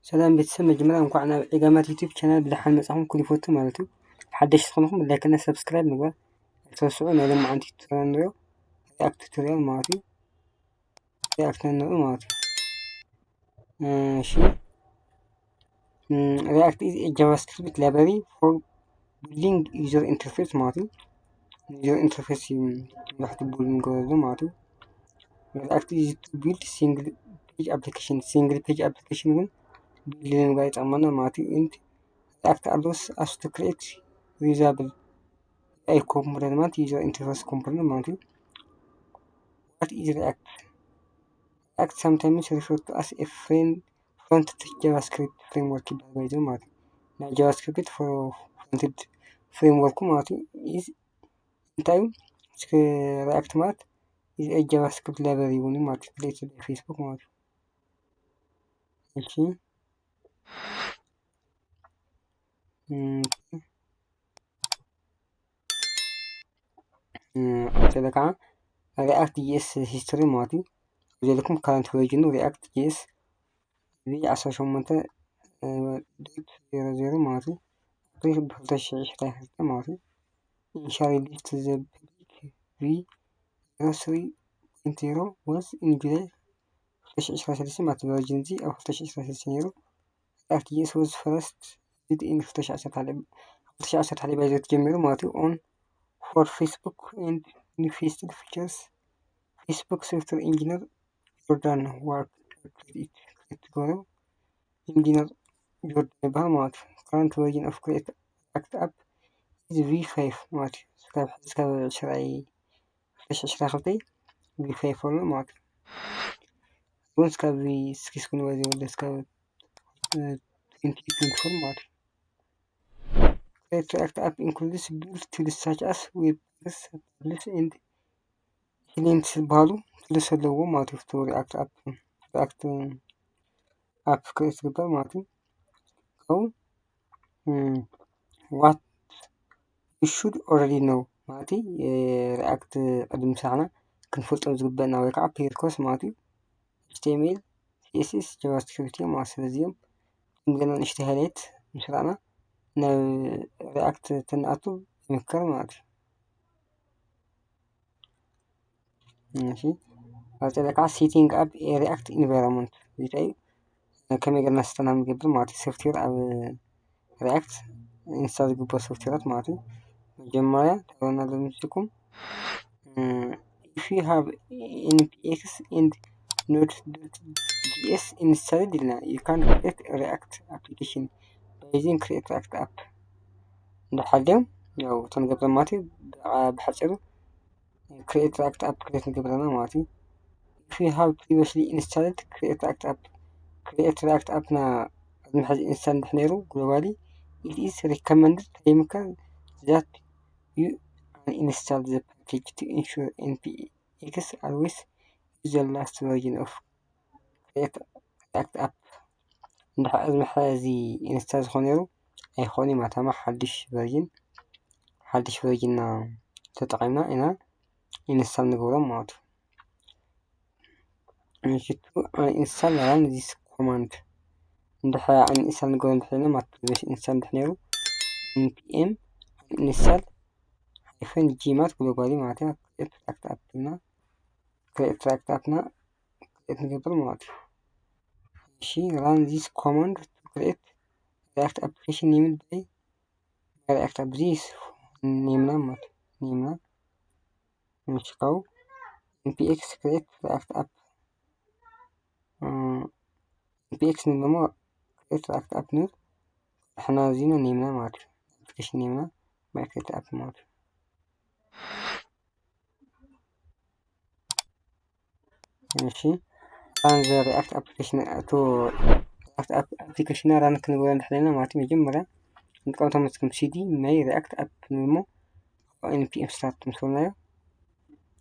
ሰላም ቤተሰብ፣ መጀመርያ እንኳዕ ናብ ዒጋማት ዩቲዩብ ቻናል ብደሓን መጻኹም ክብል ይፈቱ ማለት እዩ። ሓደሽቲ ዝኾንኩም ላይክ እና ሰብስክራይብ ምግባር ኣይትረስዑ። ናይ ሎማዓንቲ ቱቶሪያል ንሪኦ፣ ሪኣክት ቱቶሪያል ማለት እዩ። ሪኣክት ንርኢ ማለት እዩ። እሺ፣ ሪኣክት ኢዝ ጃቫስክሪፕት ላይብረሪ ፎር ቢልዲንግ ዩዘር ኢንተርፌስ ማለት እዩ። ዩዘር ኢንተርፌስ እዩ መብዛሕትኡ ቢልድ ንገብረሉ ማለት እዩ። ሪኣክት ኢዝ ቱ ቢልድ ሲንግል ፔጅ ኣፕሊኬሽን። ሲንግል ፔጅ ኣፕሊኬሽን ግን ቢልድ ንምግባር ይጠቕመና ማለት እዩ። And React allows us to create reusable A I component ማለት user interface component ማለት እዩ። What is React? React sometimes referred to as a friend front to JavaScript framework ይበሃል ባይዘው ማለት እዩ። ናይ JavaScript ፍሮንትድ ፍሬምወርኩ ማለት እዩ። ኢዝ እንታይ እዩ? እስከ ሪኣክት ማለት ኢዝ ጃቫስክሪፕት ላይብረሪ እውን ማለት እዩ። ክሬትድ ባይ ፌስቡክ ማለት እዩ። እሺ ቀጥሎ ከዓ ሪኣክት ጂኤስ ሂስትሪ ማለት እዩ። ዘለኩም ካረንት ቨርዥኑ ሪኣክት ጂኤስ ቪ ዓሰርተ ሸሞንተ ዶት ዜሮ ዜሮ ማለት እዩ። ኣፕሪል ብክልተ ሽሕ ዕስራን ክልተ ማለት እዩ። ኢኒሻል ሪሊዝ ቱ ዘ ፐብሊክ ቪ ዜሮ ስሪ ፖይንት ዜሮ ወዝ ኢን ጁላይ ክልተ ሽሕ ዕስራን ሰለስተን ማለት ቨርዥን እዚ ኣብ ክልተ ሽሕ ዕስራን ሰለስተን ነይሩ። ሪኣክት ጂ ኤስ ወዝ ፈረስት ዩዝድ ኢን ክልተ ሽሕ ዓሰርተ ሓደ ባይዘ ተጀሚሩ ማለት እዩ። ኦን ፎር ፌስቡክ ኤንድ ኒው ፌስትድ ፊቸርስ ፌስቡክ ሶፍትዌር ኢንጂነር ጆርዳን ዋርክ ክሬት ትገብሮ ኢንጂነር ጆርዳን ይበሃል ማለት እዩ። ካረንት ቨርዥን ኦፍ ክሬት ሪኣክት ኣፕ ኢዝ ቪ ፋይቭ ማለት እዩ። ስካብ ሕዚ ካብ ዕስራይ ክልተ ሽሕ ዕስራን ክልተን ቪ ፋይቭ ኣሎ ማለት እዩ። እውን ስካብ ቪ ሲክስ ክንወ ዘይወለ ስካብ ትዌንቲ ትዌንቲ ፎር ማለት እዩ። ክሬት ሪኣክት ኣፕ ኢንክሉድስ ቢልድ ቱልስ ሳች ኣስ ዌብ ፓርስ፣ ፓብሊሽ ኤንድ ኢሊንት ዝበሃሉ ቱልስ ኣለዎ ማለት እዩ። ሪኣክት ኣፕ ሪኣክት ኣፕ ክሬት ዝግበር ማለት እዩ። ካብኡ ዋት ዩ ሹድ ኦልሬዲ ኖው ማለት እዩ። ሪኣክት ቅድሚ ምሳሕና ክንፈልጦም ዝግበእና ወይ ከዓ ፕሪሪኮስ ማለት እዩ። ኤች ቲ ኤም ኤል፣ ሲ ኤስ ኤስ፣ ጃቫስክሪፕት እዮም ማለት። ስለዚኦም ከም ገና ንእሽተይ ሃይላይት ምስ ረኣና ናብ ሪኣክት ተንኣቱ ይምከር ማለት እዩ። እሺ ቀፂለ ከዓ ሴቲንግ ኣፕ ኤ ሪኣክት ኢንቫይሮንመንት እዚ እንታይ እዩ? ከመይ ገርና ስልጠና ንገብር ማለት እዩ። ሶፍትዌር ኣብ ሪኣክት ኢንስታል ዝግበር ሶፍትዌራት ማለት እዩ። መጀመርያ ተበና ለምስኩም if you have npx and node dot js installed ኢልና you can create react application by using create react app። እንዳሓልዮም ያው ተንገብረ ማለት እዩ። ብሓፂሩ ክሬት ሪኣክት ኣፕ ክሬት ንገብረና ማለት እዩ። If you have previously installed create react app, create react app ና ቅድሚ ሕዚ ኢንስታል እንድሕ ነይሩ ግሎባሊ it is recommended ተይምከር that you uninstall the package to ensure npx always use the last version of create react app። እንድሕ ቅድሚ ሕዚ ኢንስታል ዝኾነ ነይሩ ኣይኾን እዩ ማለት ሓድሽ ቨርዥን ሓድሽ ቨርዥን ተጠቒምና ኢና ኢንስታል ንገብሮም ማለት እዩ። ሽቱ ኢንስታል ራን ዚስ ኮማንድ እንድሕ ኢንስታል ንገብሮ እንድሕ ኢልና ማለት ፕሪቪየስ ኢንስታል እንድሕ ነይሩ npm ኢንስታል ሃይፈን ጂ ማለት ግሎባሊ ማለት እዩ። ክሬት ሪኣክት ኣፕ እና ክሬት ሪኣክት ኣፕ ና ክሬት ንገብር ማለት እዩ። እሺ run this command to create React application named by React app this name ና ማለት name ና ምሽካው npx create React app npx ንብል እሞ create React app ንብል። ንሕና እዚና name ና ማለት እዩ። ኣፕሊኬሽን name ና my create app ማለት እዩ። እሺ run the React application to React application ና run ክንብሎ እንድሕር ዘለና ማለት እዩ። መጀመርያ ንጥቀም ተመስክም cd my React app ንብል እሞ npm start ምስ በልናዮ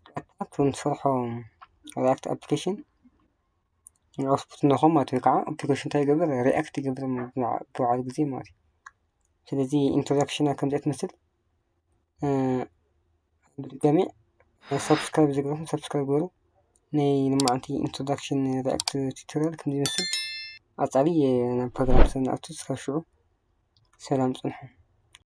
ቀጥታ ንሰርሖ React application ኣውትፑት ንረኽቦ ማለት እዩ። ከዓ ኣፕሊኬሽን እንታይ ይገብር? ሪኣክት ይገብር ብባዕሉ ግዜ ማለት እዩ። ስለዚ ኢንትሮዳክሽን ከምዚኣ ትመስል። ብድጋሚ ሳብስክራይብ ዘይገበርኩም ሳብስክራይብ ገበሩ። ናይ ሎማዓንቲ ኢንትሮዳክሽን ሪኣክት ቱቶሪያል ከምዚ ይመስል። ቀጻሊ ናብ ፕሮግራም ስንኣቱ እስካብ ሽዑ ሰላም ጽንሑ።